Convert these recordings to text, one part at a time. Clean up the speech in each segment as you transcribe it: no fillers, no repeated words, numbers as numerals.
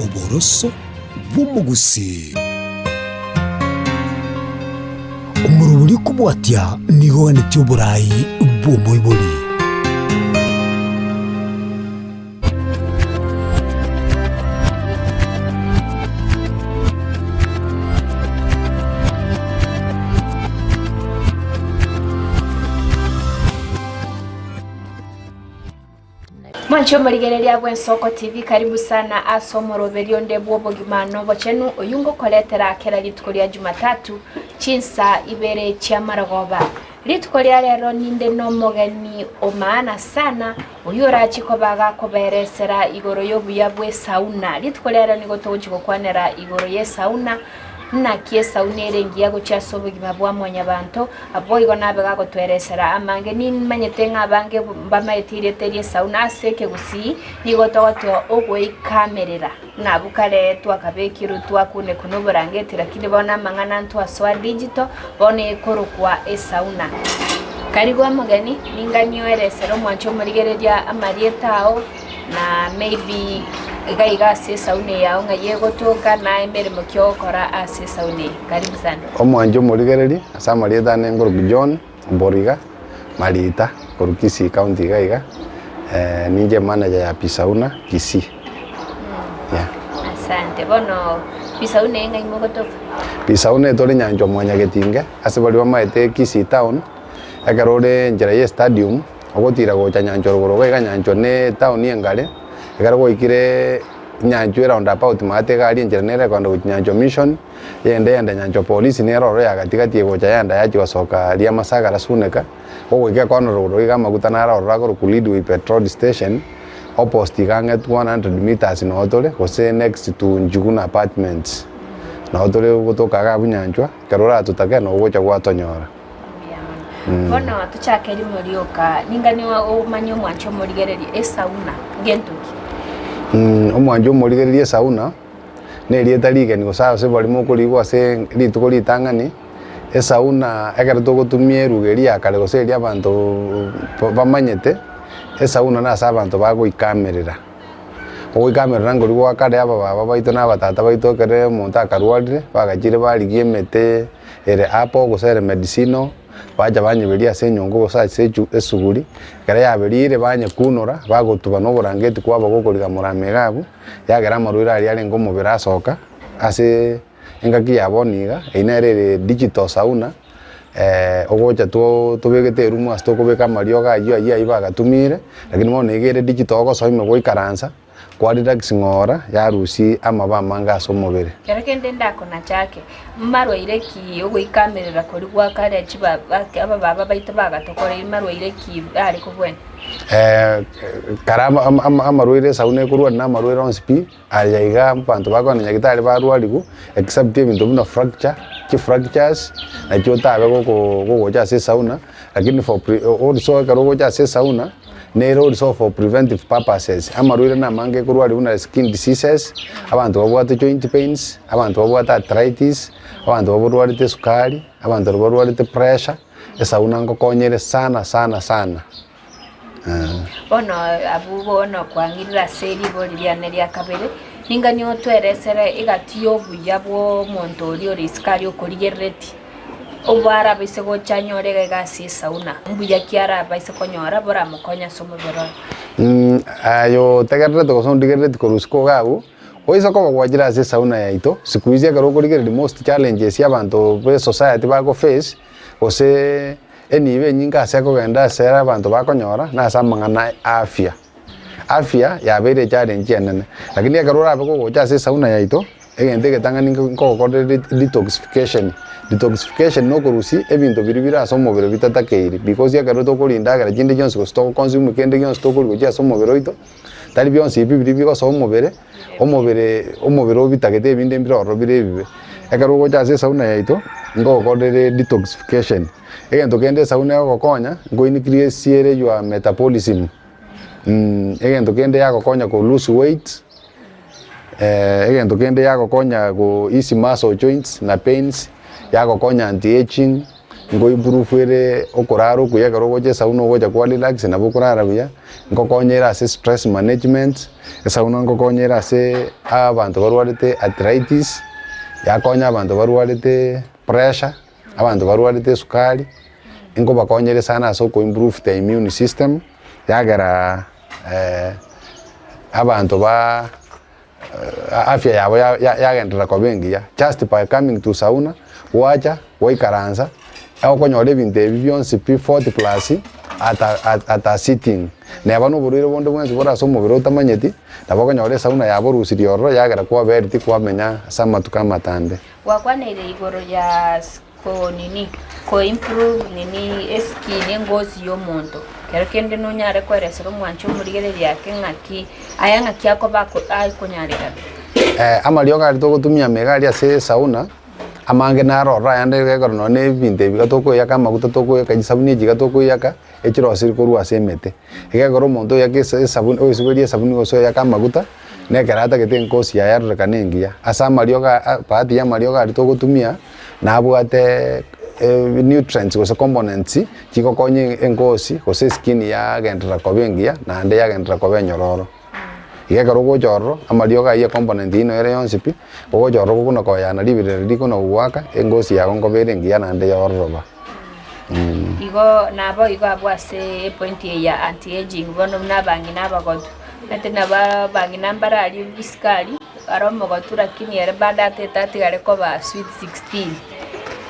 Oboroso bw'omogusii. Omorobori okobwatia nigo oganetie oborai bw'omoibori. Mwanche omorigereria bw'Ensoko TV karibu sana ase omoroberio onde bw'obogima na obochenu oyio ngokoretera kera rituko ria Jumatatu chinsa ibere chi'amarogoba. Rituko ria rero ninde nomogeni o maana sana oyio orachie koba gakoberesera igoro y'obuya bw'esauna. Rituko ria rero nigo togochia gokwanera igoro y'esauna. Naki esauna ere engiya gochia ase obogima bwa mwanyabanto, boigo nabe gagotweresera amange. Nimanyete ng'a abange mbamaete erieta eria esauna ase ekegusii, nigo togotoa ogoikamerera. Ng'a abwo kare twakabekirwe twakunekwa na oborangeti, lakini bono amang'ana ntwasoa digital, bono ekorokwa esauna. Karibu omogeni, ninganie oeresere omwancho omorigereria amarieta ao. Na maybe iga iga ase esauni eye yao ng'ai egotoka na emeremo ki ogokora ase esauni eye. Karibu sana. Omwancha omorigereria ase amarieta ane nkorokwa John Mboriga Marita korwa Kisii county iga iga, ninche emanager ya Pisauna Kisii, yeah. Asante. Bono Pisauna eye ng'ai mogotoka? Pisauna etore nyanchwa mwanyagetinge ase baria bamaete Kisii town, ekero ore enchera ya estadium. Ogotira gocha nyanchwa rogoro iga iga nyanchwa ne etown engare, ekero gwaikire nyanchwa eround about maate iga aria enchera nere ekogenda gochia nyanchwa mission, eyende eyende nyanchwa polisi nere ororo ya gatigati egocha yaenda yachia gosoka aria amasakara suneka, gogoika ekona rogoro iga amaguta naro ororo akorokwa leadway petrol station, opposite iga ang'e 100 metres noo tore, gose next to Njuguna apartments, noo tore gotoka iga abwo nyanchwa, ekero oratotake noo ogocha gwatonyora. Mbuya mono. Bono tochake rimo rioka, ningani omanye omwancho omorigereria esauna ngento ki? Omwancho omorigereria esauna, na erieta rigeni gose ase baria mokorigwa ase rituko ritang'ani, esauna ekero togotumia eruga eria ya kare gose eria abanto bamanyete, esauna nase abanto bagoikamerera. Ogoikamerera nkoria gwa kare abababa baito na abatata baito ekero omonto akarwarire, bagachire barigia emete. ere apple gose ere medicinal, bacha banyeberia ase enyongo gose ase echu esuguri, ekero yaberire banyekunora, bagotuba na oborangeti kwaba gokorigamora amega abwo, yagera amarwaire aria arenge omobere asoka ase engaki ya bono iga, eyio nere ere digital sauna ogocha to tobegete erumu ase tokobeka amariogo aywo aywo aywo bagatumire, lakini bono iga ere digital ogosoa ime goikaransa. Kwa relax ng'ora yarusie amabe amange ase omobere. Kero kende ndakonachake, marwaire ki ogoikamerera koria gwa kare chibaba abababa baito bagatokoreire marwaire ki are kobwenia? Kare amarwaire esauni ekorwari na amarwaire onsi pi, aya iga abanto bakogenda nyagetari barwarigwa, except ebinto buna fracture, chifractures, nachio otabe goko gogocha ase esauna, lakini for pre also ekero ogocha ase esauna. Nere also for preventive purposes, amarwaire namange ekorwaria buna skin diseases, abanto babwate joint pains, abanto babwate arthritis, abanto baborwarete esukari, abanto barwarete pressure, esauna ngokonyere sana sana sana eh. Bono abwo bono kwang'irire ase ribori riane ria kabere, ninganie otweresere egati y'obuya bw'omonto oria ore isiko aria okorigereretie. Obwarabaise gocha anyore iga iga ase esauna, mbuya ki arabaise konyora boramokonye ase omobere oye? Aye otegererete gose ondigerereti korwa isiko iga abwo, oise koba gwachire ase esauna yaito, siku hizi ekero okorigereria most challenges abanto ba esociety bago face, gose enibo enyinge ase ekogenda ase ere abanto bakonyora, nase amang'ana a afya. Afya yabeire echallenge enene, lakini ekero orabe kogocha ase esauna yaito, egento egetang'ani nkogokorera detoxification. Detoxification na okorusia ebinto biria bire ase omobere bitatakeiri because ekero tokoria endagera chinde chionsi gose togo consume kende gionsi tokoria gochia ase omobere oito, tari bionsi ebi biria bigosoa omobere, omobere omobere obitagete ebinde mbire ororo bire ebibe. Ekero ogocha ase esauna yaito, nkogokorera detoxification. Egento kende esauna egogokonya, nko increase ere your metabolism. Egento kende yagokonya ko lose weight, egento kende yagokonya go ease muscle joints na pains, yagokonya anti aging, Nko improve ere okorara okuya ekero ogocha esauna ogocha kwa relax nabo okorara buya, nkokonya ere ase stress management, esauna nkokonya ere ase abanto barwarete arthritis, yakonya abanto barwarete pressure, abanto barwarete esukari, nkobakonya ere sana ase oko improve the immune system, yagera abanto ba afya yabo yagenderera koba engiya just by coming to sauna, gwacha gwaikaransa, okonyora ebinto ebi bionsi pi 40 plus at a at a sitting. Neba na oborwaire bonde bwensi bore ase omobere otamanyeti, nabo okonyora esauna yaborusirie ororo yagera kwaba healthy kwamenya ase amatuko amatambe. Gwakwaneire igoro ya ko nini, ko improve nini eskin engosi ya omonto. Kero kende nonyare koeresera omwanchi omorigereria ake ng'aki aya ng'aki akoba ako akonyarekana. Amariogo aria togotumia amaiga aria ase esauna, amange naro ororo ayande gekogera nonye na ebinto ebi iga tokoiyaka amaguta tokoiyaka chisabuni echi iga tokoiyaka, echirosiri korwa ase emete. Egekogera omonto oyake esa esabuni oesiberie esabuni gose oyake amaguta, na ekero atagete engosi yaye arorekane engiya. Ase amariogo aa baadhi ya amariogo aria togotumia, nabwate nutrients gose components chigokonya engosi gose eskin yagenderera koba engiya naende yagenderera koba enyororo. Iga ekero ogocha ororo, amariogo aywo ecomponent eywo nere yonsi pi, ogocha ororo gokona koyana riberera riria rikona gogoaka, engosi yago nkoba ere engiya naende yororoba. Igo nabo igo abwo ase epoint eye ya anti aging bono buna abang'ina abagotu, omanyete nabo abang'ina mbare aria bisikari, are omogotu lakini ere bado atete atigare koba sweet 16.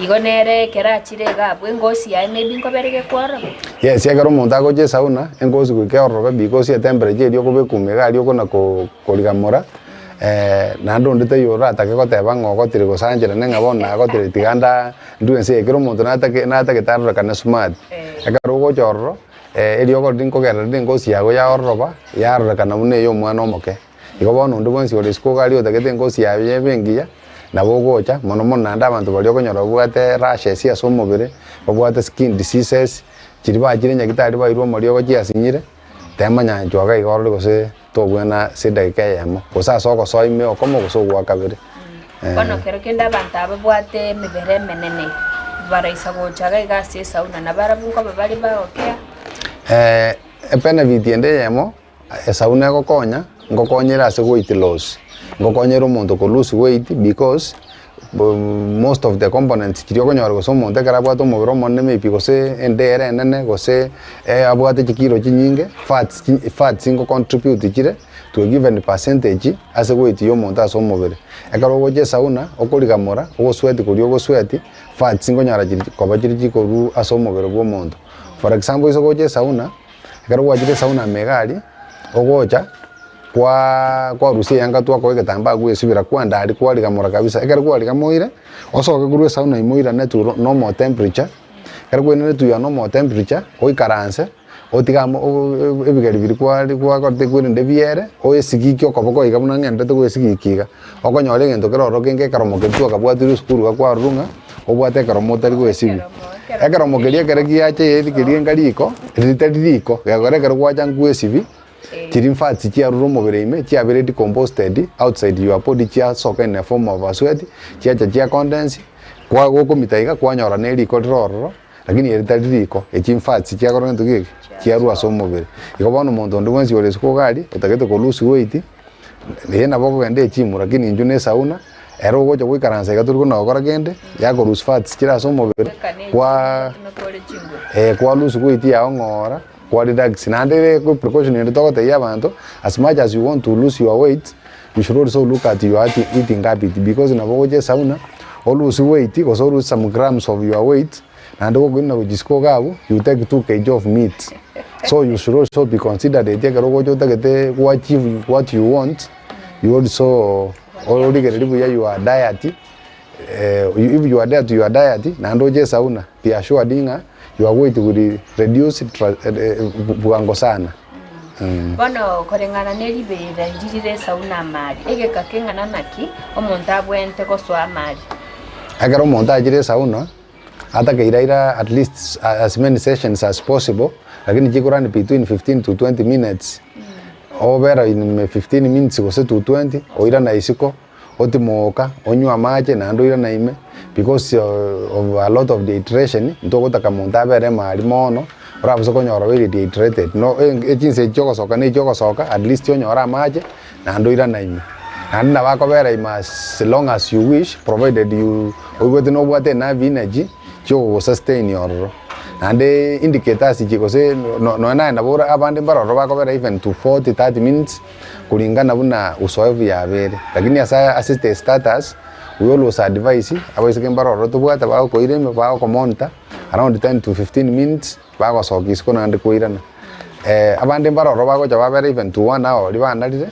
Igo nere ekero achire iga abwo engosi yaye maybe nkobere gekwororoba. Yes, ekero omonto agocha esauna, engosi goika eororobe because etemperature eria okobeka ime iga aria okona ko korigamora, naende onde taiyo oratake goteba ng'a ogotire gose ancherane ng'a bono nagotire tiga nda ndue ense eye. Kera omonto natake natagete arorekane smart. Ekero ogocha ororo, eriogo riria nkogerera rire engosi yago yaororoba, yarorekana buna eya omwana omoke. Igo bono onde bwensi ore isiko iga aria otagete engosi yaye ebe engiya, nabo ogocha, mono mono naende abanto baria okonyora babwate rashes ase omobere, babwate skin diseases, chiria bachire nyagitari bairwe omoriogo chiasinyire, tema nyanchwa iga iga orore gose tobwena ase edageka eyemo, gose ase ogosoa ime okomo gose ogwa kabere. Bono kero kende abanto aba babwate emebere emenene, baraisa gocha iga iga ase esauna, nabarabwo nkoba bare bagokea. Ebenefit ende eyemo. Esauna egokonya, ngokonyere ase weight loss, ngokonyere omonto ko lose weight because most of the components chiria okonyora gose omonto ekero abwate omobere omonene maybe gose enda ere enene gose abwate chikilo chinyinge, fats chi fats ngo contribute chire to a given percentage ase weight ya omonto ase omobere. Ekero ogocha esauna, okorigamora, ogosweat koria ogosweat, fats nkonyora chiri koba chiri chikorwa ase omobere bwa omonto. For example ase ogocha esauna. Ekero gwachire esauna ime iga aria, ogocha kwaa kwarusia eyanga twakoa egetambaa gwesibera kwenda aria kwarigamora kabisa. Ekero kwarigamoire, osoke korwa esauna ime oirane to normal temperature, ekero kwairane to your normal temperature, oikaranse, otige amo ebigeri biria kwari kwakorete kwerende biere, oesigikie okoboko iga buna ng'enderete goesigikia iga, okonyora egento kere ororo kenge ekeromo keria twakabwatire esukuru iga kwarorwa ng'a obwate ekeromo otari goesibia. Ekeromo keria ekere giacha eri keria enga riko, ritari riko, gekogera ekero gwacha nkwesibi, chiria fats chiarure omobere ime, chiabeire decomposed outside your body chiasoka in a form of a sweat, chiacha chia condense, kwa gokomita iga kwanyora na eriko rire ororo, lakini eri ritari riko, echi fats chiakora gento ki eke? Chiarwa ase omobere. Igo bono omonto onde bwensi ore isiko iga aria, otagete ko lose weight, Eye nabo okogenda echimu lakini intwe ne esauna, ere ogocha goikaransa iga tori kona gokora kende, yako lose fats chire ase omobere, kwa kwa lose weight yago ng'ora, kwa relax. Naende ere precaution ende togotebia abanto, as much as you want to lose your weight, you should also look at your eating habit because nabo ogocha esauna, o lose weight gose o lose some grams of your weight, Naende gokoirana gochia isiko iga abwo, you take 2 kg of meat. So you should also be considerate ekero ogocha otagete go achieve what you want, you also origererie buya your diet, if you adhere to your diet, naende oche esauna, be assured ng'a your weight will reduce bwango sana. Bono koreng'ana ne riberera riria rire esauna amari, egeka keng'ana naki omonto abwenerete gosoa amari? Ekero omonto achire esauna, Atakeire aira at least as many sessions as possible, lakini chikorani between 15 to 20 minutes, obera in 15 minutes gose to 20, oirana isiko, otimoka, onywe amache naende oirana ime, Because of a lot of dehydration, ntogotaka monto abere emari mono, orabase konyora obeire dehydrated. No chinsa echi chiogosoka na echiogosoka at least onyore amache naende oirane ime. Naende nabo akobera ime as long as you wish provided you oigwete nobwate enough energy chiogogosustain ororo. Naende indicators echi gose nonya naye nabo ore abande mbare ororo bakobera even to 40, 30 minutes kulingana buna uzoefu yabeire. Lakini ase ase the status we always advise abaiseke mbare ororo tobwate bagokoira ime bagokomonitor around 10 to 15 minutes bagosoka isiko naende koirana. Abande mbare ororo bagocha babera even to one hour baria banarire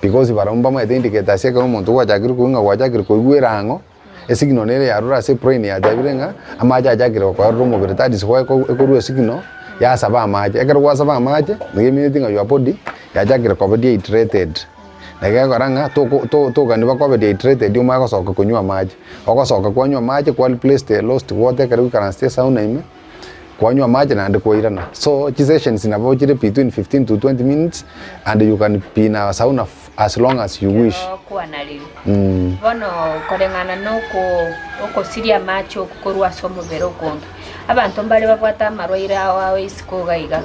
because barabwo mbamaete indicators ekero omonto gwachakire koigwa ng'a gwachakire koigwa erang'o. Esignal nere yarure ase ebrain yatebire ng'a amache achakire gokoerera omobere that is why ekorwa esignal yasaba amache. Ekero gwasaba amache nigo emeaneti ng'a your body yachakire koba dehydrated. Na gekogera ng'a toko to togani bakobe dehydrated omanye gosoka konywa amache. Ogosoka kwanywa amache kwa replace the lost water ekero oikaransete esauna ime. Kwanywa amache naende kwairana. So chisessions nabo chire between 15 to 20 minutes and you can be in our sauna as long as you wish. Ekero kwanarire. Bono koreng'ana na oko okosiria amache okwo korwa ase omobere okonge, abanto mbare babwate amarwaire ao ao isiko iga iga.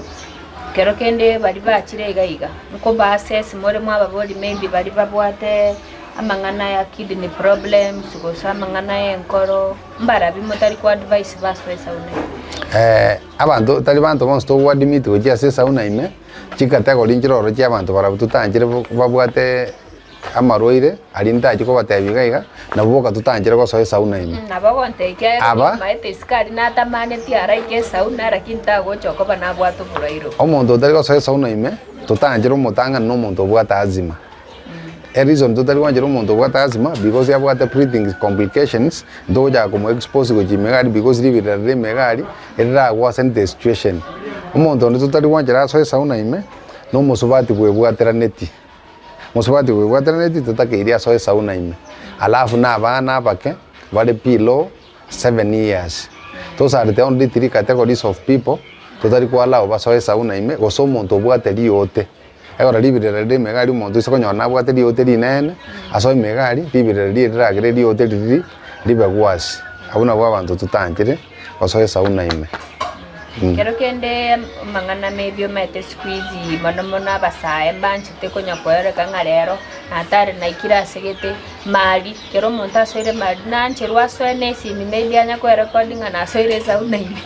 Kero kende baria bachire iga iga, nkobaasesi more mwababoria maybe baria babwate amang'ana ya kidney problems gose amang'ana ya enkoro. Mbarabi motari ko advise basoe esauna ime? Abanto tari banto bonsi togo admit gochia ase esauna ime, chicategory nchire ororo chia abanto barabwo totanchire babwate amarwaire aria ntachie kobatebia iga iga, nabwo boka totanchire gosoa esauna ime. Nabo ogontebia ekiagera Aba. nimaete isiko aria natamaneti araike esauna lakini tagocha okoba nabwate oborwaire obo. Omonto otari gosoa esauna ime, totanchire omotang'ani na omonto obwate asthma. Ereason totari gwanchera omonto obwate asthma because abwate breathing complications, ntogochaka komo expose gochia ime iga aria because riberera rire ime iga aria, eriragoasene the situation. Omonto onde totari gwanchera asoe esauna ime, na omosubati bwebwateraneti, mosubati bwebwateraneti totakeiri asoe esauna ime. Alafu na abana abake bare below 7 years. Those are the only three categories of people totari ko allow basoe esauna ime gose omonto obwate riote. Ekero riberera rire ime iga aria omonto oise konyora nabwate riote rinene, asoe ime iga aria, riberera riria riragere riote riria ribe gwasi. Abwo nabwo abanto totanchire gosoa esauna ime. Ekero kende amang'ana maybe omanyete siku hizi mono mono abasae mbanchete konya koereka ng'a rero natare naikire ase gete mali, ekero omonto asoire mali nancherwe asoe na esimi maybe anya koerekodi ng'a nasoire esauna ime.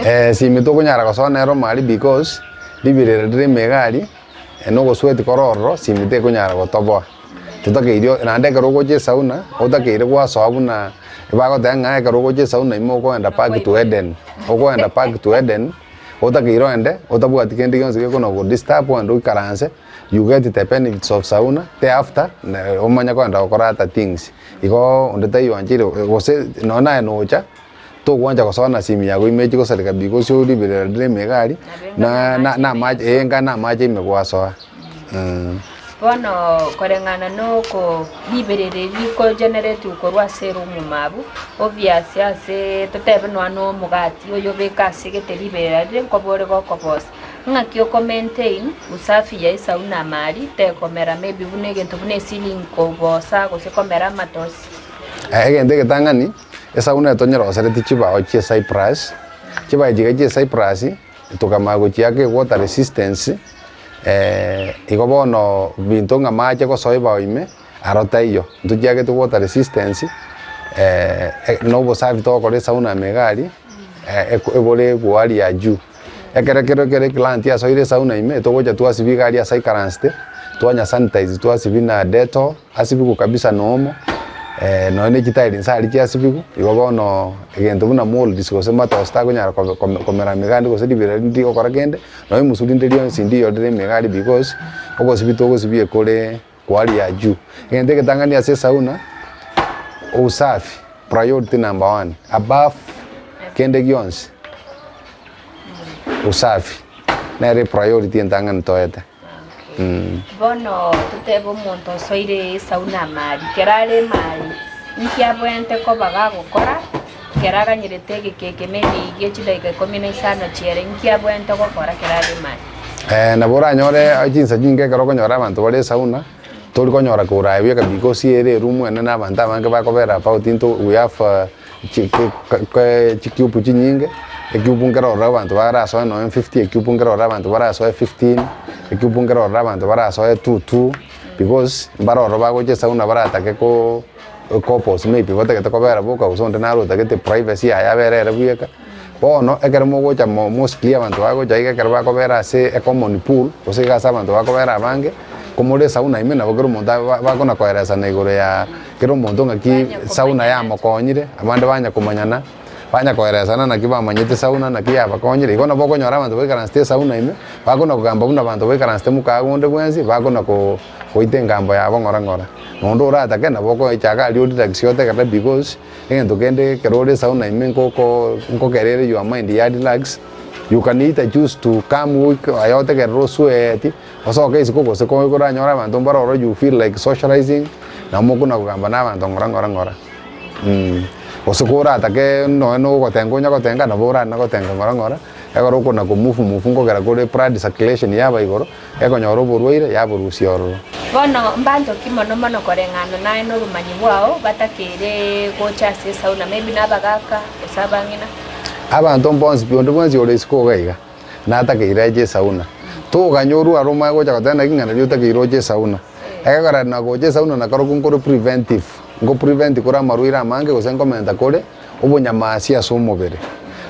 Esimi tokonyara gosoa nero mali because. Riberera rire ime iga aria, na ogosweti kore ororo, simi tekonyara gotoboa. Totakeiri naende ekero ogocha esauna, otakeire gwasoa buna bagoteba ng'a ekero ogocha esauna ime okoenda back to Eden, okoenda back to Eden, otakeire oende otabwati kende gionsi gekona gogodisturb ogende oikaranse, you get the benefits of sauna, thereafter omanye koenda gokora other things. Igo onde taiyo oancheire gose nonye naye nocha. Togwancha gosoa na simi yago ime echi gosareka bi gose oriberera rire ime iga aria, na na na amache eh enga na amache ime gwasoa mh. Bono koreng'ana na oko riberera eri rikogenerate korwa ase eroom abwo, obvious ase totebe nonya na omogati oyo obeke ase gete riberera rire nkoba ore gokobosa. Ng'aki oko maintain usafi ya esauna ime aria tekomera maybe buna egento buna eceiling kobosa gose komera amatosi. Egento egetang'ani. Esauna etonyeroseretie chibao chie cypress, chibao echi iga chie cypress, tokamanya gochiaka ewater resistance, igo bono binto ng'a amache gosoa ebao ime, aro taiyo. Ntochiagete water resistance, na obosafi togokora esauna ime iga aria, ebore bwa hali ya juu. Ekero kero kere eclient asoire esauna ime, togocha twasibia iga aria ase aikaransete, twanya sanitize twasibia na dettol. Asibigwe kabisa nomo, nonya ne chitairi inse aria chiasibigwe, igo bono egento buna molds gose matosi takonyara kobe kome komera emeganda gose ribera rinde rigokora kende, nonya omosu rinde rionsi ndiyo rire emega aria because, ogosibia togosibia ekore kwa hali ya juu. Egento egetang'ani ase esauna, usafi, priority number one, above kende gionsi, usafi, nere epriority entang'ani toete. Bono totebe omonto osoire esauna amari, kero are emari, inki abwenerete koba gagokora kero aganyerete egeka eke maybe gie chidaika ikomi na isano chiere, inki abwenerete gokora kero are emari? Nabo oranyore chinsa chinke ekero okonyora abanto bare esauna, tori konyora koraya bweka because ere eroom enene abanto abange bakobera about into we have. Chicube chinyinge, ecube nkere ororo abanto barasoe nonye 50, ecube nkere ororo abanto barasoe 15, ecube nkere ororo abanto barasoe two two, because mbare ororo bagocha esauna baratake ko couples maybe batagete kobera boka gose onde naro otagete privacy yaye abere ere bweka. Bono ekero mogocha mo mostly abanto bagocha iga ekero bakobera ase ecommon pool gose iga ase abanto bakobera abange, komore esauna ime nabo kera omonto bakona koeresana igoro ya kera omonto ng'aki sauna yamokonyire, abande banya komanyana, banya koeresana naki bamanyete sauna naki yabakonyire. Igo nabo okonyora abanto baikaransete esauna ime, bakona kogamba buna abanto baikaransete mokago onde bwensi, bakona ko goita engambo yabo ng'ora ng'ora. Na onde oratake nabo okoechaka aria orelax otegerere because, egento kende ekero ore esauna ime nkoko nkokerere your mind ya relax, you can either choose to come goika aye otegerere osweeti. Osoke isiko gose koranyore abanto mbare ororo you feel like socializing, nabo mokona kogamba na abanto ng'ora ng'ora ng'ora Gose koratake nonya na ogotenga onya gotenga nabo orane gotenga ng'ora ng'ora, ekero okona ko move move nkogera kore blood circulation yaba igoro, ekonyora oborwaire yaborusia ororo. Bono mbanto ki mono mono koreng'ana naye na obomanyi bwao batakeire gocha ase esauna maybe na abagaka gose abang'ina? Abanto mbonsi pi onde bwensi ore isiko iga iga. Natakeire ache esauna. Toganya orware omanye gocha goteba naki ng'a nario otakeire oche esauna. Egekora na gocha esauna nakorokwo nkore preventive, nko prevent kore amarwaire amange gose nkomenta kore obonyamasi ase omobere.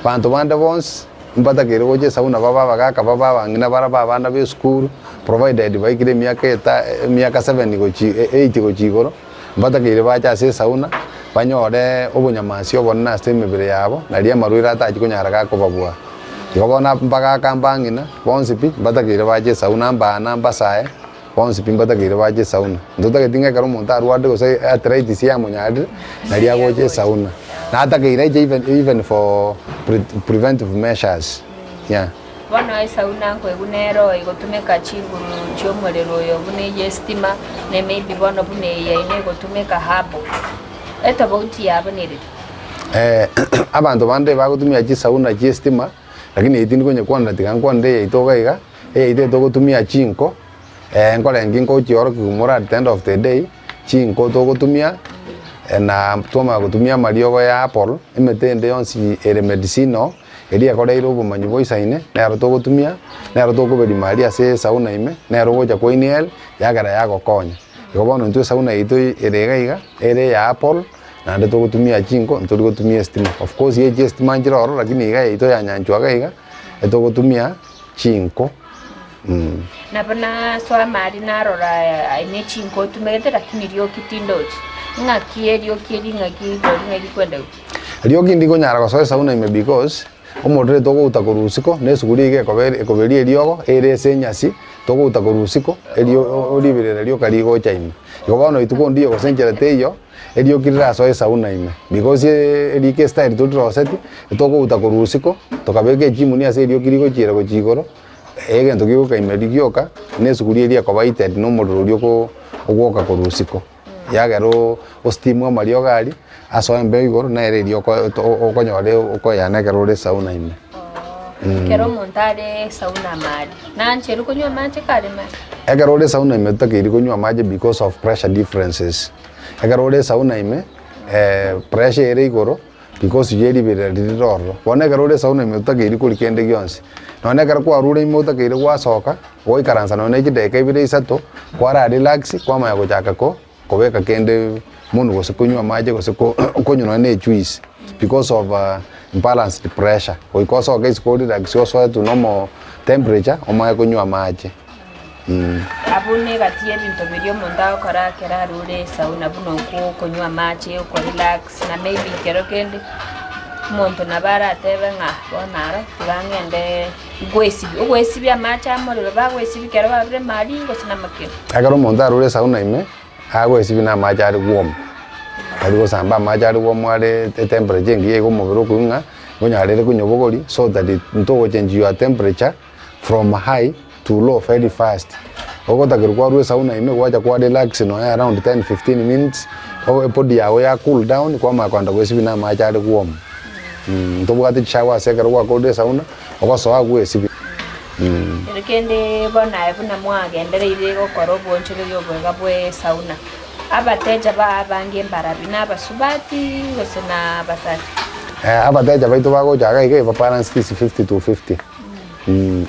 Banto bande bonsi mbatakeire gocha esauna babe abagaka babe abang'ina barabe abana ba esukuru provided baikire emiaka eta emiaka seven gochi eight gochia igoro, mbatakeire bache ase esauna banyore obonyamasi obonene ase emebere yabo nario amarwaire atachie konyara gakobabua. Igo bono mbagaaka mbang'ina bonsi pi, mbatakeire bache esauna, mbana, mbasae, bonsi pi mbatakeire bache esauna. Ntotageti ng'a ekero omonto arwarire gose arthritis yamonyarire, nario agocha esauna. Natakeire aiche even even for preventive measures, yeah. Bono esauna nkoigwa nero egotumeka chinguru chi'omorero oyo buna eye estima, ne maybe bono buna eye yaino egotumeka habo. Etobauti yabo nereri? Abanto bande bagotumia chisauna chi'estima, lakini eyio tindi konyekwanera tiga nkwanere eyaito iga iga, eyaito etogotumia chinko, nkorenge nkochiorokia more at the end of the day, chinko togotumia na twamanya gotumia amariogo ya apple, emete ende yonsi ere medicinal, eria ekoreire obomanyi boisaine, nero togotumia, nero tokoberima aria ase esauna ime, nero ogocha kwa inhale, yagera yagokonya. Igo bono intwe esauna yaito ere iga iga, ere eya apple. Naende togotumia chinko, ntori gotumia estima. Of course echi estima nchire ororo lakini iga yaito ya nyanchwa iga iga, etogotumia chinko. Nabo nasoa amari narora aye ne chinko otumegete lakini rioki tindochi. Ng'aki erioki eri ng'aki rigori ng'aki kwenda gochia? Rioki ndikonyara gosoa esauna ime because, omorero togouta korwa isiko, na esuguria iga ekoba ekoberia eriogo, ere ase enyasi, togouta korwa isiko, erio riberera rioka rigocha ime. Igo bono rituko ndiyo gose enchera teiyo. Erioki rirasoe esauna ime, because eriko estyle toriroseti, tokouta korwa isiko, tokabeka echimuni ase erioki rigochiera gochia igoro, egento kegoka ime riria gioka, na esuguri eria ekoba heated na omorero oria oko ogwoka korwa isiko. Yagera o osteam amariogo aria, asoe embeo igoro, nere eria oko okonyora okoyana ekero ore esauna ime. Ekero omonto are esauna amari, nancherwe konywa amache kare mari? Ekero ore esauna ime totakeiri konywa amache because of pressure differences. Ekero ore esauna ime, pressure ere igoro, because ye riberera ririre ororo. Bono ekero ore esauna ime totakeiri koria kende gionsi. Nonye ekero kwarure ime otakeire gwasoka, gwaikaransa nonye ne chidakika ibere isato, kwara relax, kwamanya gochaka ko kobeka kende monwe gose konywa amache gose ko konywa nonye na ejuice because of imbalanced pressure. Goika osoke isiko orelax osoe to normal temperature omanye konywa amache. Abwo negati y'ebinto biria omonto agokora ekero arure esauna buna okwo okonywa amache, okorelax na maybe ekero kende omonto nabo aratebe ng'a bono aro tiga ng'ende ngoesibia, ogoesibia amache amorero bagoesibia ekero barure maria gose namakendo. Ekero omonto arure esauna ime, agoesibia na amache are warm, tari gosamba amache are warm are etemperature engiya iga omobere okoigwa ng'a nkonyarere konyobogoria so that ntogochange your temperature. from high to low very fast, ogotakerwa kwarwa esauna ime gwacha kwa relax nonya around 10 15 minutes, ebody yago ya cool down kwamanya kogenda goesibia na amache are warm. Ntobwate chishower ase ekero gwakorire esauna, ogosoa gwesibia. Kero kende bono aye buna mwagendereire gokora obwochoreria oboiga bwa esauna. Abateja bao abange mbarabi nabasubati gose nabasacha? Abateja baito bagocha iga iga eba balance is 50 to 50.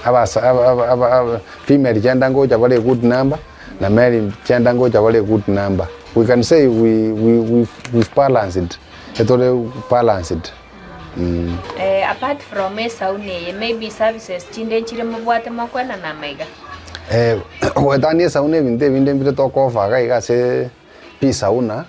Abasa aba aba aba aba female gender ngocha bare a good number, na male gender ngocha bare a good number. We can say we we we've we've balanced, etore balanced. Apart from esauni eye, maybe services chinde nchire mobwate mokoenana amaiga? Goetania esauna ebinto ebinde mbire toko offer iga iga ase pi sauna,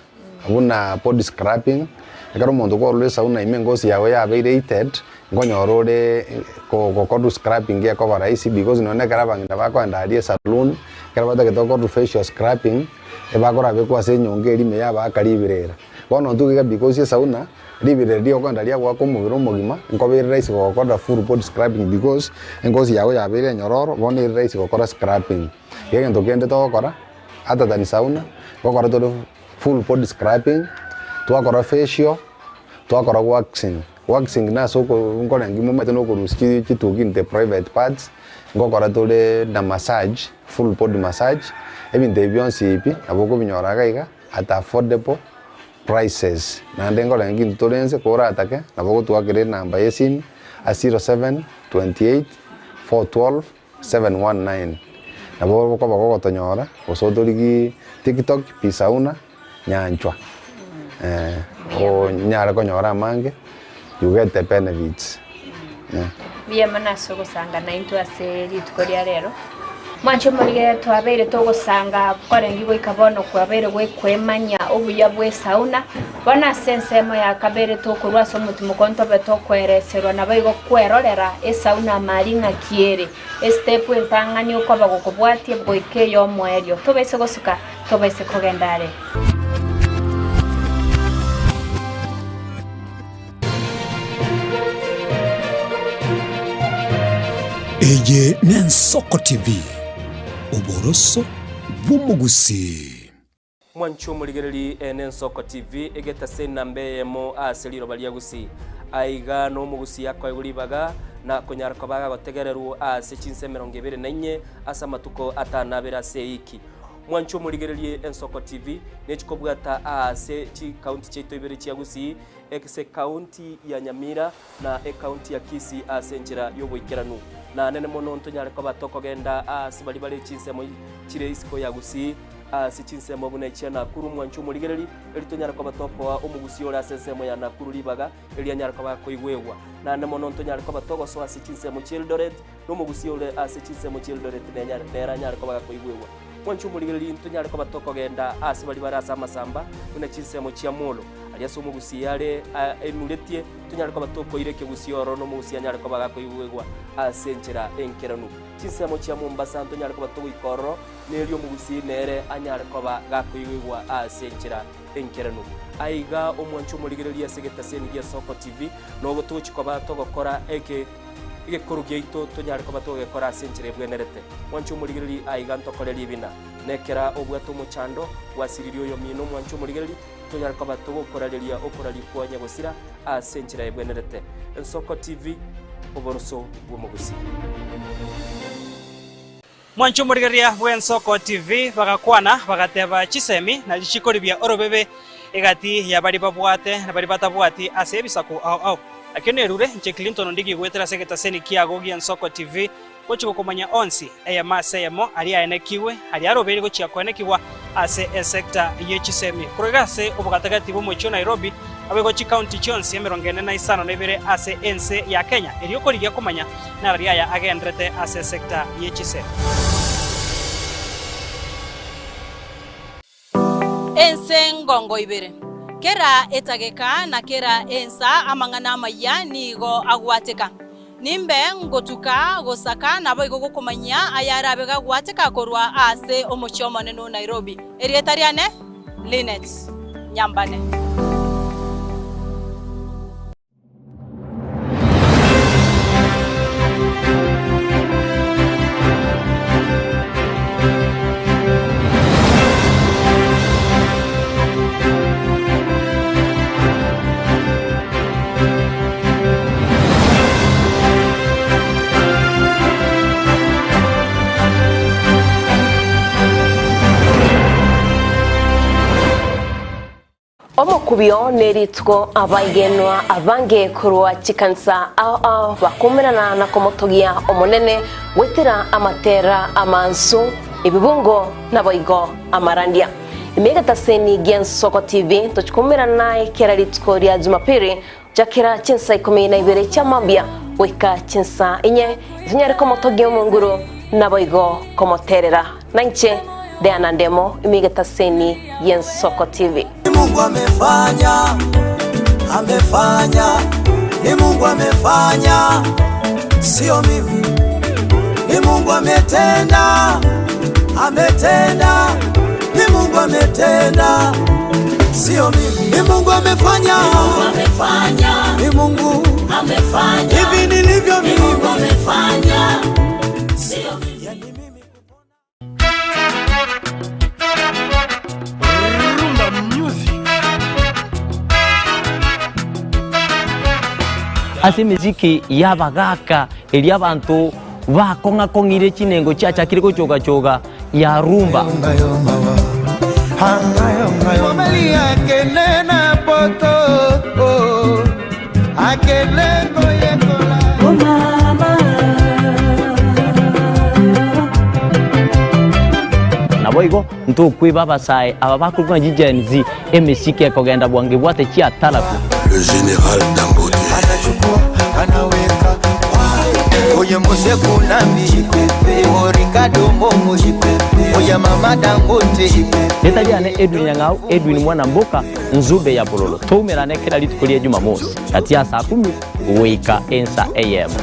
buna body scrubbing, ekero omonto kwarure esauna ime engosi yago yabeire heated, nkonyora ore gokorwa scrubbing ekoba rahisi because nonye ekero abang'ina bakoenda aria esaloon, ekero batagete gokorwa facial scrubbing, ebakorabekwa ase enyongo eria ime yabaaka riberera. Bono intwe iga because esauna, riberera riokoenda riagoaka omobere omogima, nkoba ere rahisi gogokorera full body scrubbing because engosi yago yabeire enyororo, bono ere rahisi gokora scrubbing. Iga egento kende togokora, other than sauna, ngokora tore full body scrubbing, twakora facial, twakora waxing. Waxing nase oko nkorenge momanyete na okorusia chituki in the private parts, ngokora tore na massage, full body massage, ebinto ebi bionsi ebi, nabo okobinyora iga iga. at affordable prices. Naende nkorenge intwe tore inse koratake nabo ogotwakera enamba ya esimi ase 0728 412 719 nabo okoba gogotonyora gose otorigie tiktok Pisauna Nyanchwa onyare konyora amange you get the benefits. Mbuya mono ase ogosanga naintwe ase rituko ria rero. Mwanche omorige twabeire togosanga korenge goika bono kwabeire gwekwemanya obuya bw'esauna. Bono ase ensemo ya kabere tokorwa ase omotimoko ntobe tokoereserwa naboigo kwerorera esauna amari ng'aki ere. Estep entang'ani okoba gokobwatia goika ey'omoerio. Tobaise gosuka, tobaise kogenda are. Eye n'Ensoko TV, oboroso bw'omogusii. Mwanche omorigereri eye n'Ensoko TV, egetase enamba eyemo ase riroba ria Gusii. Aiga nomogusii akoegwa ribaga na konyara koba agagotegererwa ase chinsa emerongo ebere na inye ase amatuko atano abere ase eiki. Mwanche omorigererie Ensoko TV nechikobwata aase chikaunti chiaito ibere chia Gusii Ase ekaunti ya Nyamira na ekaunti ya Kisii ase enchera y'oboikeranu. Na nene mono ntonyare koba tokogenda aase baria bare chinsemo chire isiko ya Gusii, ase chinsemo buna echia Nakuru mwanche omorigereri, eri tonyare koba tokoa omogusii ore ase ensemo ya Nakuru ribaga, eri anyare koba akoigwegwa. Naende mono ntonyare koba togosoa ase chinsemo chi'Eldoret, na omogusii ore ase chinsemo chi'Eldoret nere anyare koba gakoigwegwa. Mwanche omorigereri ntonyare koba tokogenda aase baria bare ase amasamba, buna chinsemo chia Molo. Aria ase omogusii are enuretie, tonyare koba tokoira ekegusii ororo na omogusii anyare koba gakoigwegwa ase enchera enkeranu. Chinsemo chia Mombasa ntonyare koba togoika ororo, na erio omogusii nere anyare koba gakoigwegwa ase enchera enkeranu. Aiga omwanche omorigereria ase egetaseni gia Soko TV, nogo togochia koba togokora eke egekoro giaito tonyare koba togegekora ase enchera ebwenerete. Mwanche omorigereria aiga ntokore ribina. Nekera obwate omochando, gwasiririe oyomino omwanche omorigereria, Tonyare koba togokorareria okoraria kwa nyagosira ase enchera ebwenerete. Ensoko TV, oboroso bw'omogusii. Mwanche omorigereria bw'Ensoko TV bagakwana bagateba chisemi na chikoribia orobebe egati ya baria babwate na baria batabwati ase ebisaku ao ao. Nakio nerure inche Clinton Ondigi goetera ase egetaseni kiago gi'Ensoko TV Gochia gokomanya onsi, eyemo ase eyemo, aria aenekigwe, aria arobeire gochia koenekigwa ase esecta ye chisemi. Korwa iga ase obogatagati bw'omochie o Nairobi, naboigo chikaunti chionsi emerongo ene na isano na ibere ase ense ya Kenya, erio korigia komanya nararia aya agenderete ase esecta ye chisemi. Ense ngongo ibere. Kera etageka na kera ensa amang'ana amayia nigo agwateka. Nimbe ngotuka gosaka naboigo gokomanyia ayarabe gagwateka korwa ase omochie omonene o Nairobi. Erieta riane Linet Nyambane. Omokubio nerituko abaigenwa abange korwa chikanisa ao ao bakomerana na komotogia Omonene goetera amatera amansu, ebibungo naboigo amarandia. Ime egetaseni gi'Ensoko TV tochikomerana naye kera rituko ria Jumapili gochakera chinsa ikomi na ibere chia mambia goika chinsa inye, tonyare komotogia Omonguru naboigo komoterera. Nainche Diana Ndemo ime egetaseni gi'Ensoko TV. Ni Mungu amefanya, amefanya, ni Mungu amefanya, sio mimi. Ni Mungu ametenda, ametenda, ni Mungu ametenda, sio mimi. Ni Mungu amefanya, ni Mungu amefanya, ni Mungu amefanya, hivi nilivyo mimi, ni Mungu amefanya, sio mimi. Ase emesiki y'abagaaka eria abanto bakong'a-kong'ire chinengo chiachakire gochoga-choga ya rumba. Naboigo ntokweba abasae aba bakorokwa ng'a chiGen Z, emesiki ekogenda bwango ebwate chiatarafu. Le general Dangote. Anachukua, anaweka oye mose kunami orikado momo oya mama Dangote. Rieta riane Edwin Nyang'au, Edwin Mwana Mboka, Nzube ya Bololo. Toumerane kera rituko ria Jumamosi, gati ya saa kumi goika ensa eyemo.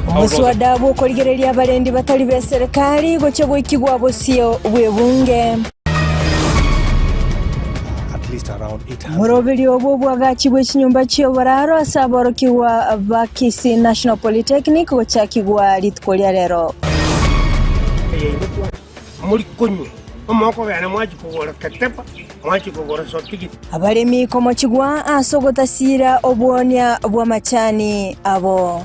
Omoswada bw'okorigereria abarendi batari b'eserekari gochia goikigwa bosio bw'ebunge. Omoroberio bw'oboagachi bwe chinyomba chi'oboraro ase aborokigwa ba Kisii National Polytechnic gochakigwa rituko ria rero. Abaremi komochigwa ase ogotasira obwonia bw'amachani abo.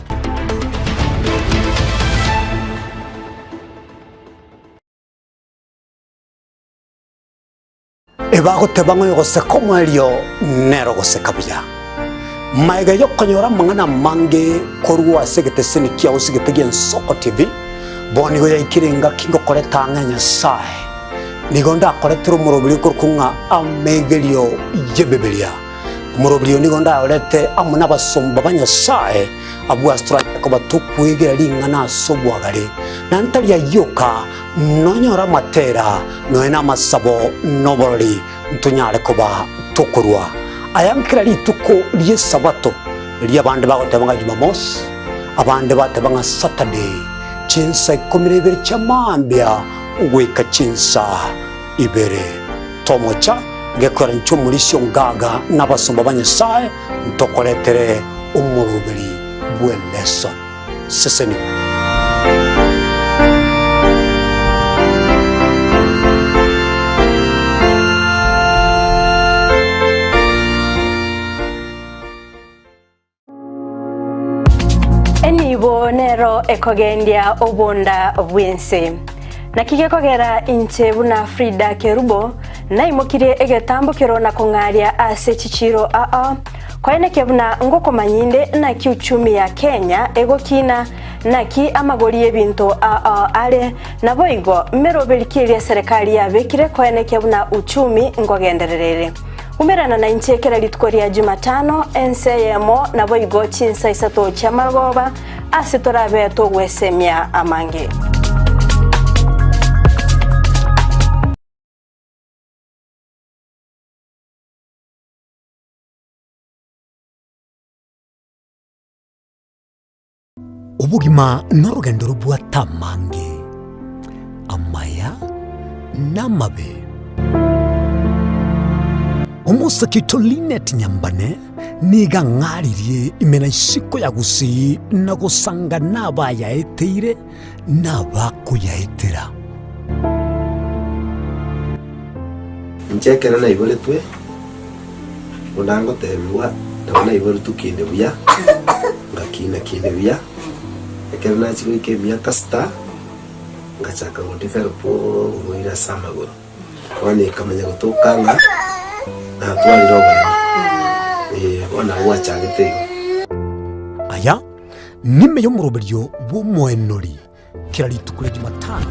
Ebagoteba ng'a oyogoseka omoerio nere ogoseka buya. Magega y'okonyora amang'ana amange korwa ase egeteseni kiao ase egete gi'Ensoko TV, bono nigo yaikire engaki ngokoreta ang'e Nyasae. Nigo ndakoretere omoroberi okorokwa ng'a Amegerio y'Ebibilia. Omoroberi oyo nigo ndaorete amo nabasomba ba Nyasae, abwo ase toranyare koba tokwegera ring'ana ase obwagare, na ntari ayio oka, Nonyore amatera, nonya namasabo, na oborori, ntonyare koba tokorua aya nkera rituko ri'Esabato, riria abande bagoteba ng'a Jumamosi, abande bateba ng'a Saturday, chinsa ikomi na ibere chia mambia goika chinsa ibere. Tomocha gekoera inche omorisia ongaga na abasomba ba Nyasae, ntokoretere omoroberi bw'eleson. Seseni. Enibo nero ekogendia obonda bw'ense. Naki gekogera inche buna Frida Kerubo naimokirie egetambo kero na kong'aria ase chichiro aa Koenekia buna ngokomanya inde naki uchumi ya Kenya egokina, naki amagori y'ebinto ao are, naboigo meroberi ki eria eserekari yabekire koenekia buna uchumi ngogenderera ere. Umerana nainche kera rituko ria Jumatano, ense eyemo, naboigo chinsa isato chi'amarogoba, ase torabe togwesemia amange. Obogima norogendo robwate amange, amaya na amabe. Omosake oito Linet Nyambane nigo ang'aririe ime na isiko ya Gusii na gosanga nabayaeteire na abakoyaetera. Inche ekero naiboretwe, buna ngotebigwa, nabo naiboretwe kinde buya, ngakina kinde buya. Ekero nachia goika emiaka sita, ngachaka go develop oborwaire ase amagoro. Bono ekamanya gotoka ng'a natwarire oboremo, eh, bono nabo gwachagete igo. Aya nime y'omoroberio bw'omoenori kera rituko ria Jumatano.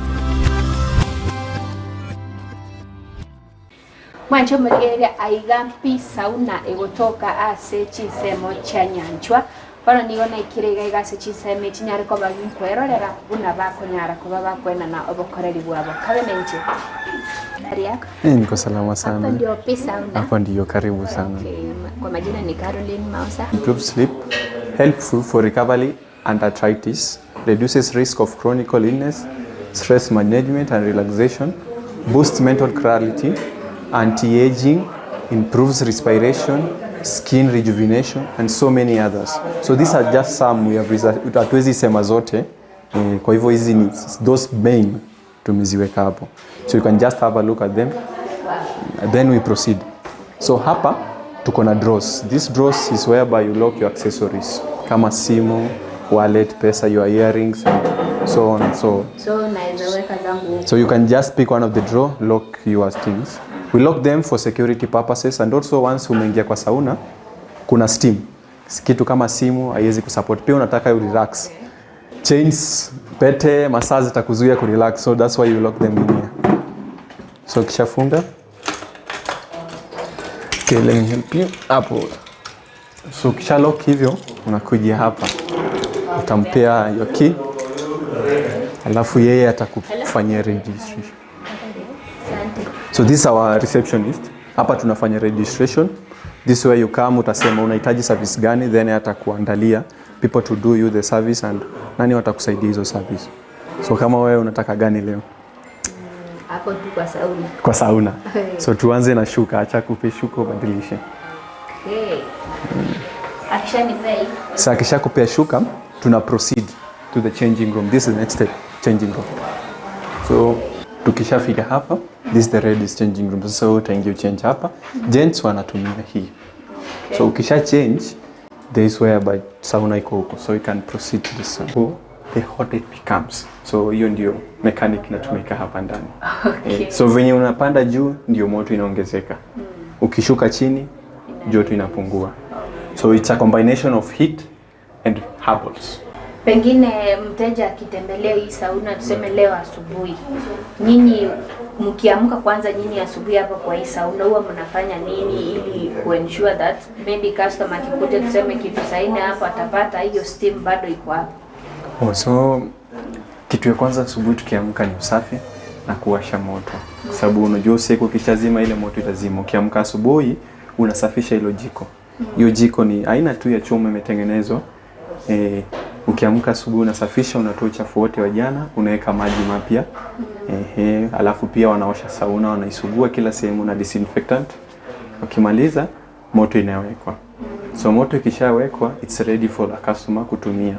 Mwanche omorigereria aiga mpi sauna egotoka ase chinsemo chia nyanchwa. Bono nigo naikire iga iga ase chinsemo echi nyare koba ginkwerorera buna bakonyara koba bakoenana obokoreri bwabo. Kabe nainche. Ariaka. Eh, niko salama sana. Hapa ndio pi sauna. Hapa ndio karibu sana. Okay. Kwa majina ni Caroline Mausa. Improve sleep, helpful for recovery and arthritis, reduces risk of chronic illness, stress management and relaxation, boosts mental clarity, anti-aging, improves respiration, skin rejuvenation and so many others. So these are just some we have research, hatuwezi sema zote. Eh, kwa hivyo hizi ni those main tumeziweka hapo. So you can just have a look at them. Then we proceed. So hapa tuko na drawers. This drawers is whereby you lock your accessories kama simu, wallet, pesa, your earrings and so on and so on. So naweza weka zangu huko. So you can just pick one of the drawer, lock your things. We lock them for security purposes and also once umeingia kwa sauna kuna steam. Kitu kama simu haiwezi kusupport. Pia unataka u relax. Chains, pete, masaa zitakuzuia kurelax. So that's why you lock them in here. So kishafunga. Okay, let me help you. Hapo. So kisha lock hivyo unakuja hapa. Utampea your key. Alafu yeye atakufanyia registration. So this is our receptionist. Hapa tunafanya registration. This way you come, utasema unahitaji service gani, then atakuandalia people to do you the service and nani watakusaidia hizo service. So kama wewe unataka gani leo? Hapo tu kwa sauna. Kwa sauna. So tuanze na shuka, acha kupe shuka ubadilishe. Okay. Akishanipea hii. Sasa akishakupea shuka, tuna proceed to the changing room. This is the next step, changing room. So tukishafika hapa, this is the ladies changing room. Sasa wewe utaingia uchange hapa. Gents wanatumia hii. So ukisha change, there is whereby sauna iko huko. So you can proceed to the sauna. So, the hot it becomes. So hiyo ndio mechanic inatumika hapa ndani. Okay. Eh, so venye unapanda juu ndio moto inaongezeka. Ukishuka chini joto inapungua. So it's a combination of heat and herbals. Pengine mteja akitembelea hii sauna tuseme leo asubuhi, nyinyi mkiamka kwanza, nyinyi asubuhi hapa kwa hii sauna huwa mnafanya nini ili kuensure that maybe customer akikuja tuseme kitu saa nne hapo atapata hiyo steam bado iko hapo? Oh, so kitu ya kwanza asubuhi tukiamka ni usafi na kuwasha moto, kwa sababu unajua usiku ukishazima ile moto itazima. Ukiamka asubuhi unasafisha hilo jiko. Hiyo jiko ni aina tu ya chuma imetengenezwa. Eh, ukiamka asubuhi unasafisha, unatoa uchafu wote wa jana, unaweka maji mapya. Ehe, alafu pia wanaosha sauna, wanaisugua kila sehemu na disinfectant. Wakimaliza moto inawekwa. So moto ikishawekwa it's ready for a customer kutumia.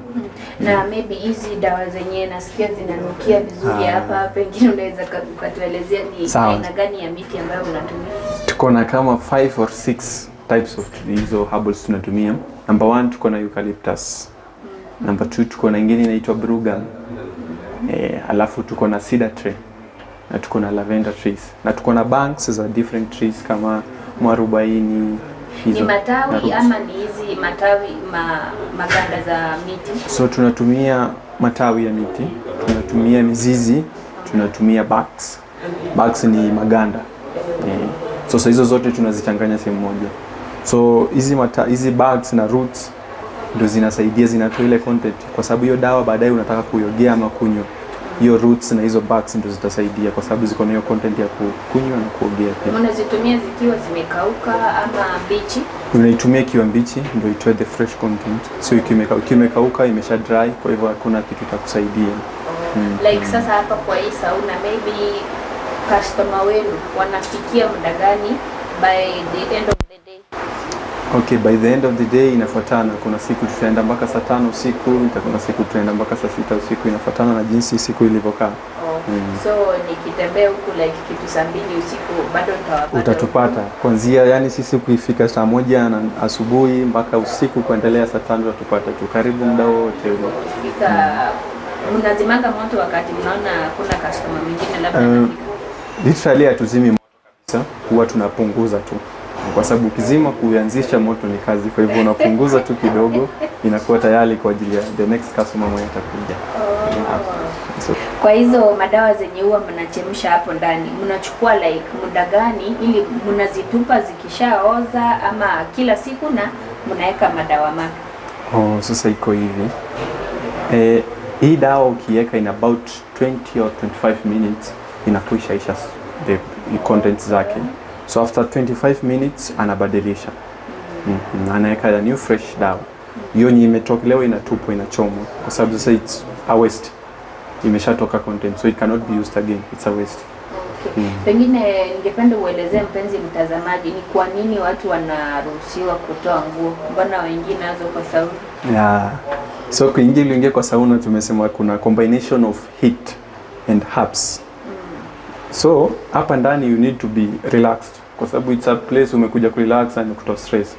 Na maybe hizi dawa zenyewe nasikia zinanukia vizuri Ah. hapa, pengine unaweza ukatuelezea ni Sawa. aina gani ya miti ambayo unatumia? Tuko na kama 5 or 6 types of hizo herbals tunatumia. Number one tuko na eucalyptus. Number two tuko na ingine inaitwa brugal. Eh, alafu tuko na cedar tree na tuko na lavender trees na tuko na banks za different trees kama mwarobaini Ni hizo na matawi roots. ama ni hizi matawi ma, maganda za miti? So tunatumia matawi ya miti, tunatumia mizizi, tunatumia barks. Barks ni maganda. Eh, so so hizo zote tunazichanganya sehemu moja. So hizi mata, hizi barks na roots ndo zinasaidia zinatoa ile content, kwa sababu hiyo dawa baadaye unataka kuiogea ama kunywa. Hiyo roots na hizo barks ndo zitasaidia, kwa sababu ziko na hiyo content ya kunywa na kuogea pia. Unazitumia zikiwa zimekauka ama mbichi? Unaitumia ikiwa mbichi ndio itoe the fresh content, so ikiwa imekauka imesha dry, kwa hivyo hakuna kitu itakusaidia. Mm. Like sasa hapa kwa hii sauna maybe customer wenu wanafikia muda gani by the end of the day? Okay, by the end of the day inafuatana. Kuna siku tutaenda mpaka saa tano usiku, kuna siku tutaenda mpaka saa sita usiku, inafuatana na jinsi siku ilivyokaa. Oh. So nikitembea huku like kitu saa mbili usiku bado nitawapata? Utatupata kuanzia, yani sisi kuifika saa moja na asubuhi mpaka usiku kuendelea saa tano utatupata tu karibu muda wote ule. Fika mnazimanga moto wakati mnaona kuna customer mwingine labda? Literally hatuzimi moto kabisa, huwa tunapunguza tu, kwa sababu ukizima kuanzisha moto ni kazi. Kwa hivyo unapunguza tu kidogo, inakuwa tayari kwa ajili ya the next customer mwenye atakuja. Yeah. So, Kwa hizo madawa zenye huwa mnachemsha hapo ndani, mnachukua like muda gani ili mnazitupa zikishaoza, ama kila siku na mnaweka madawa mapya? Oh, sasa iko hivi hii dawa ukiweka in about 20 or 25 minutes inakuisha isha the contents zake, so after 25 minutes anabadilisha, anaweka a new fresh dawa. Hiyo yenye imetolewa inatupwa, inachomwa, kwa sababu sasa it's a waste, imeshatoka content, so it cannot be used again, it's a waste. Okay. Pengine ningependa uelezee mpenzi mtazamaji ni kwa nini watu wanaruhusiwa kutoa nguo, mbona wengine nazo kwa sauna? Yeah. So kuingia ili uingie kwa sauna tumesema kuna combination of heat and herbs. So hapa ndani you need to be relaxed kwa sababu it's a place umekuja kurelax and kutoa stress.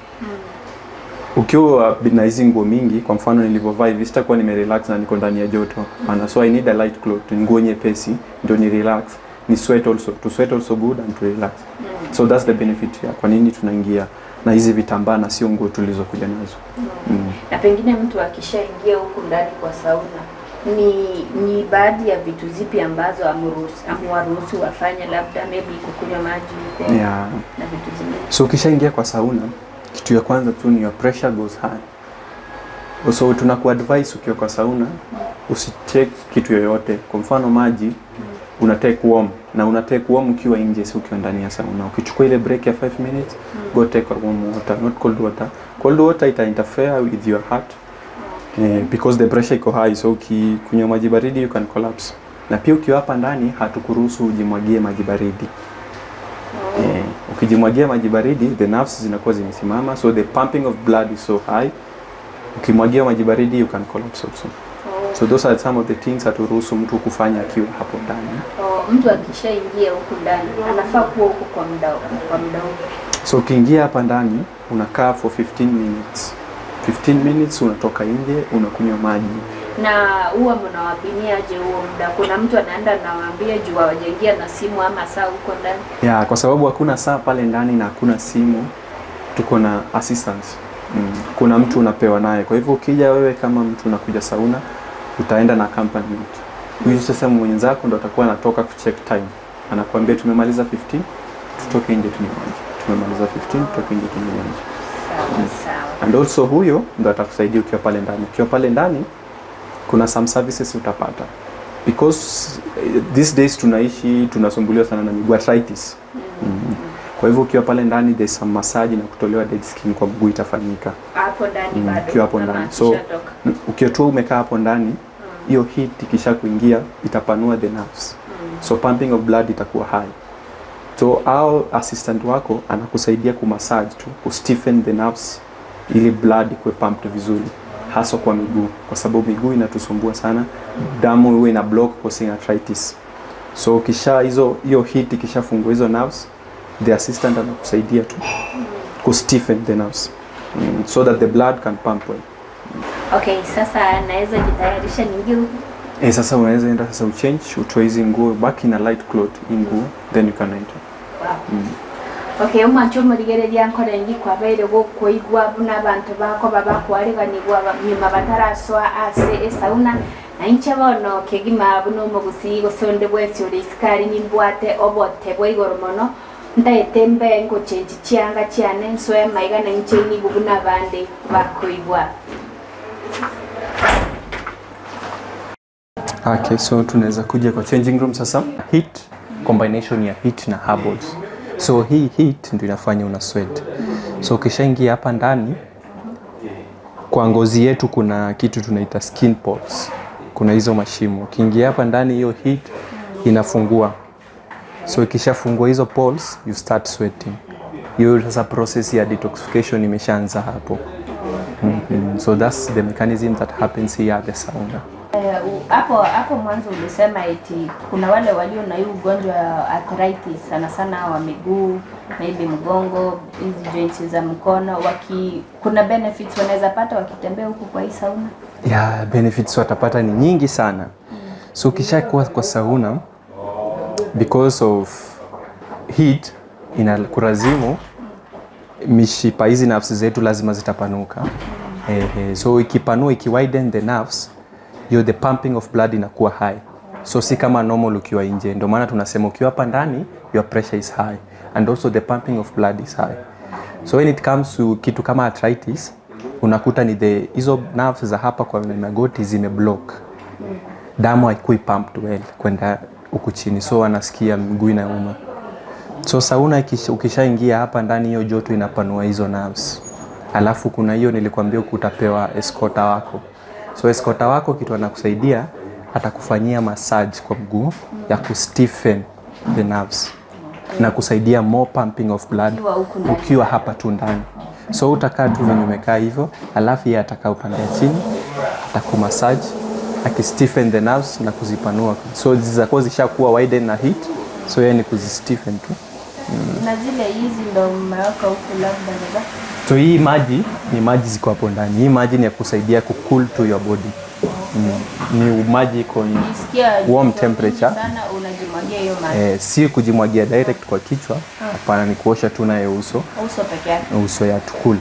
Ukiwa na hizi nguo mingi, kwa mfano nilivyovaa hivi, sitakuwa nimerelax na niko ndani ya joto. Maana so I need a light cloth, nguo nyepesi ndio ni relax, ni sweat also, to sweat also good and to relax. So that's the benefit ya kwa nini tunaingia na hizi vitambaa na sio nguo tulizokuja nazo. Na pengine mtu akishaingia huku ndani kwa sauna, ni baadhi ya vitu zipi ambazo amuwaruhusu wafanye, labda maybe kukunywa maji huko na vitu zingine? So ukishaingia kwa sauna, kitu ya kwanza tu ni your pressure goes high. So tunakuadvise ukiwa kwa sauna usitake kitu yoyote. Kwa mfano maji, una take warm, na una take warm ukiwa nje, si ukiwa ndani ya sauna. Ukichukua ile break ya 5 minutes, go take a warm water, not cold water. Cold water ita interfere with your heart because the pressure iko high, so ukikunywa maji baridi you can collapse. Na pia ukiwa hapa ndani hatukuruhusu ujimwagie maji baridi. Ukijimwagia maji baridi the nerves zinakuwa zimesimama, so the pumping of blood is so high. Ukimwagia maji baridi you can collapse also. So those are some of the things haturuhusu mtu kufanya akiwa hapo ndani. Oh, mtu akishaingia huku ndani anafaa kuwa huku kwa muda upi? So ukiingia hapa ndani unakaa for 15 minutes. 15 minutes unatoka nje unakunywa maji. Na huwa mnawapimia aje huo muda? Kuna mtu anaenda anawaambia juu hawajaingia na simu ama saa huko ndani? Yeah, kwa sababu hakuna saa pale ndani na hakuna simu, tuko na assistance. Kuna mtu unapewa naye. Kwa hivyo ukija wewe kama mtu unakuja sauna, utaenda na accompaniment. Huyu sasa mwenzako ndo atakuwa anatoka kucheck time. Anakuambia tumemaliza 15, tutoke nje tunywe maji. Tumemaliza 15, tutoke nje tunywe maji. Sawa sawa. And also huyo ndo atakusaidia ukiwa pale ndani. Ukiwa pale ndani kuna some services utapata because these days tunaishi tunasumbuliwa sana na miguu, arthritis. Kwa hivyo ukiwa pale ndani there's some massage na kutolewa dead skin kwa mguu itafanyika. Hapo ndani bado? Ukiwa hapo ama ndani. So akishatoka? ukiwa tu umekaa hapo ndani, hiyo heat ikisha kuingia itapanua the nerves. So pumping of blood itakuwa high. So au assistant wako anakusaidia kumassage tu, kustiffen the nerves ili blood ikuwe pumped vizuri, haswa kwa miguu, kwa sababu miguu inatusumbua sana, damu huwa ina block causing arthritis. So kisha hizo hiyo heat ikishafungua hizo nerves, the assistant anakusaidia tu kustiffen the nerves so that the blood can pump well. Okay, sasa naweza jitayarisha niingie huku? Sasa unaweza enda sasa uchange, utoe hizi nguo, baki na light cloth hii nguo, then you can enter. Wow. Okay, omwancho omorigereria nkorengi kwabeire gokoigwa buna abantu bakoba bakwariganigwa nyuma batarasoa ase esauna. Na inche bono kegima buna omogusi gose onde bwensi ore isikari nimbwate obote bwa igoro mono ntaete mbe ngochenji chianga chiane nsoe maiga na inche nigo buna abande bakoigwa. Okay, so tunaweza kuja kwa changing room sasa. Heat, combination ya heat na herbals. So hii heat ndio inafanya una sweat. So ukishaingia hapa ndani kwa ngozi yetu kuna kitu tunaita skin pores. Kuna hizo mashimo. Ukiingia hapa ndani hiyo heat inafungua. So ikishafungua hizo pores you start sweating. Hiyo sasa process ya detoxification imeshaanza hapo. So that's the mechanism that happens here at the sauna. Eh, hapo hapo mwanzo ulisema eti kuna wale walio na hii ugonjwa wa arthritis sana sana wa miguu, maybe mgongo, hizi joints za mkono, waki kuna benefits wanaweza pata wakitembea huku kwa hii sauna. Yeah, benefits watapata ni nyingi sana. So ukishakuwa kwa sauna because of heat inakulazimu mishipa hizi nerves zetu lazima zitapanuka. Eh, so ikipanua ikiwiden the nerves, hiyo the pumping of blood inakuwa high. So si kama normal ukiwa nje. Ndio maana tunasema ukiwa hapa ndani your pressure is high and also the pumping of blood is high. So when it comes to kitu kama arthritis unakuta ni the hizo nerves za hapa kwa magoti zimeblock, damu haikui pumped well kwenda huku chini, so anasikia miguu inauma. So sauna ukishaingia hapa ndani, hiyo joto inapanua hizo nerves. Alafu kuna hiyo nilikwambia utapewa escorta wako. So escorta wako kitu anakusaidia, atakufanyia massage kwa mguu ya kustiffen the nerves na kusaidia more pumping of blood Ukiwa huku ndani. ukiwa hapa tu ndani. So utakaa tu venye umekaa hivyo, alafu yeye atakaa upande ya chini, atakumassage akistiffen the nerves na kuzipanua. So zitakuwa zishakuwa widen na heat, so yeye ni kuzistiffen tu. Na zile hizi ndo mmeweka huku labda ni za So hii maji ni maji ziko hapo ndani. Hii maji ni ya kusaidia kucool to your body. Ni maji iko in Ukisikia warm joto temperature. mingi sana unajimwagia hiyo maji. Eh, si kujimwagia direct kwa kichwa, hapana, ni kuosha tu naye uso. Uso peke yake. Uso ya tukul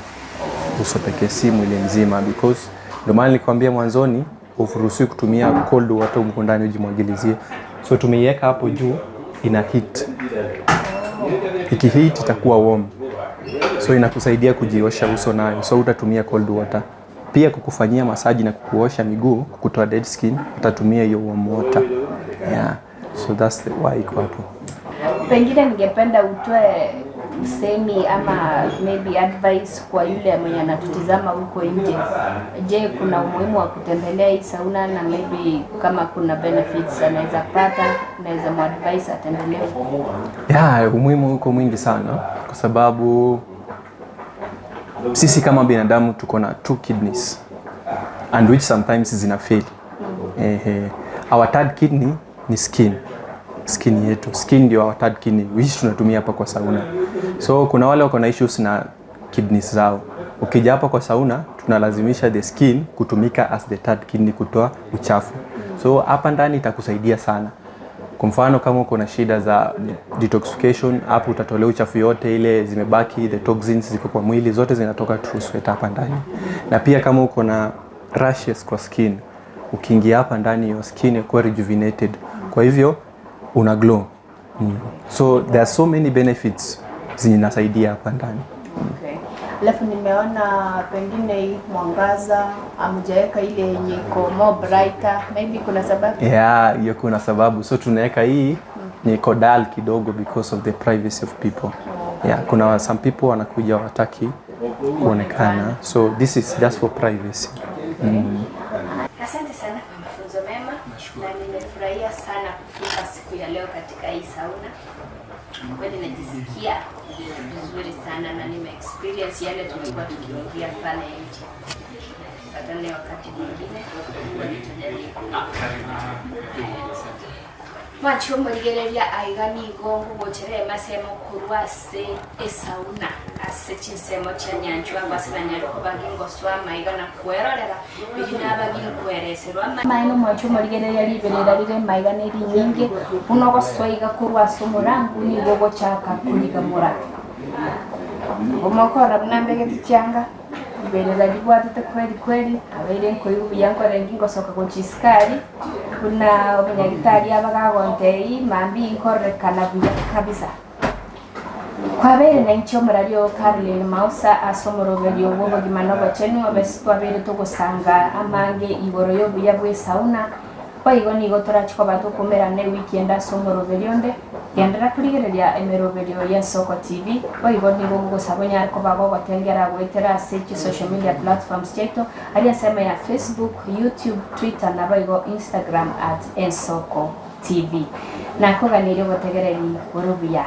uso pekee, si mwili mzima, because ndio maana nilikwambia mwanzoni ufuruhusiwi kutumia cold water huko ndani ujimwagilizie. So tumeiweka hapo juu ina heat, ikiheat itakuwa warm, so inakusaidia kujiosha uso nayo, so utatumia cold water pia kukufanyia masaji na kukuosha miguu, kukutoa dead skin, utatumia hiyo warm water. Yeah. So that's the why iko hapo. Pengine ningependa utoe usemi ama maybe advice kwa yule mwenye anatutizama huko nje. Je, kuna umuhimu wa kutembelea hii sauna na maybe kama kuna benefits anaweza pata, naweza muadvise atembelee huko? Yeah, umuhimu uko mwingi sana kwa sababu sisi kama binadamu tuko na two kidneys and which sometimes zina fail. Ehe, our third kidney ni skin, skin yetu, skin ndio our third kidney which tunatumia hapa kwa sauna. So kuna wale wako na issues na kidneys zao. Ukija hapa kwa sauna tunalazimisha the skin kutumika as the third kidney kutoa uchafu. So hapa ndani itakusaidia sana. Kwa mfano kama uko na shida za detoxification, hapo utatolea uchafu yote ile zimebaki, the toxins ziko kwa mwili zote zinatoka through sweat hapa ndani. Na pia kama uko na rashes kwa skin, ukiingia hapa ndani your skin inakuwa rejuvenated, kwa hivyo una glow. So there are so many benefits zinasaidia hapa ndani. Okay. Alafu nimeona pengine hii mwangaza hamjaweka ile yenye iko more brighter, maybe kuna sababu. Yeah, hiyo kuna sababu. So tunaweka hii ni iko dull kidogo because of the privacy of people. Yeah, kuna some people wanakuja wataki kuonekana. So this is just for privacy. Asante sana kwa mafunzo mema na nimefurahia sana kufika siku ya leo katika hii sauna. Kweli najisikia vizuri sana na nime experience yale tulikuwa tukiongea pale nje. Tupatane wakati mwingine, Mungu akitujalia. Mwachi omorigereria aiga nigo ngogochera emasemo korwa ase esauna ase chinsemo chia nyanchwa ase nanyare koba gingoswa amaiga na kwerorera biri naba ginkwereserwa maino mwachi omorigereria riberera rire maiga na erinyinge buna ogoswa iga korwa ase omorangu nigo ogochaka korigamora omokora buna mbegeti chianga riberera ribwatete kweli kweli abeire nkoigwa buya nkore ngingosoka gochia isukari buna omunyagitari abagagontei mambi nkorekana buya kabisa. Kwabeire na inche omorari o Caroline Mausa ase omoroberio bwa obogima na obochenu obese twabeire togosanga amange igoro ya obuya bwa esauna boigo nigo torachi koba tokomerana eweekend ase omoroberio onde gendera korigereria emeroberio ya Ensoko TV boigo nigo ngogosaba onyare koba gogotengera goetera ase chi social media platforms chiaito aria ensemo ya Facebook, YouTube, Twitter na boigo Instagram at Ensoko TV. Nakoganirie obotegereri bore obuya.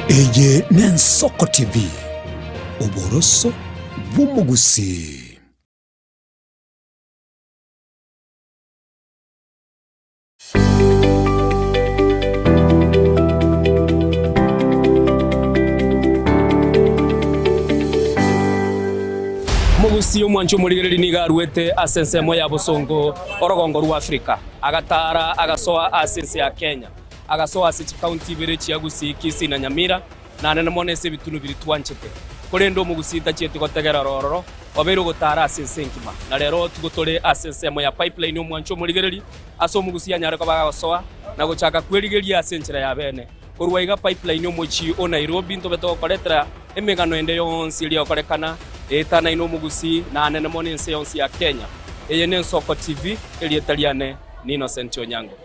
Eye n'Ensoko TV, oboroso bw'omogusii. Omogusii omwanchi omorigereria nigo aruete ase ensemo ya bosongo orogongo rwa Afrika, agataara agasoa ase ense ya Kenya, agasoa ase chikaunti ibere chia Gusii, Kisii na Nyamira, Naende mono ase ebitunu biria twanchete. Korende omogusii tachieti gotegerera ororo, obeire ogotaara ase ense engima. Na rero tigo tore ase ensemo ya pipeline omwancho omorigereria, ase omogusii anyare koba agosoa na gochaka kwerigeria ase enchera ya bene. Korwa iga pipeline omochie o Nairobi ntobe togokoretera emegano ende yonsi eria egokorekana eetanaine omogusii naanene mono ense yonsi ya Kenya. Eye n'Ensoko TV, erieta riane n'Innocent Onyango.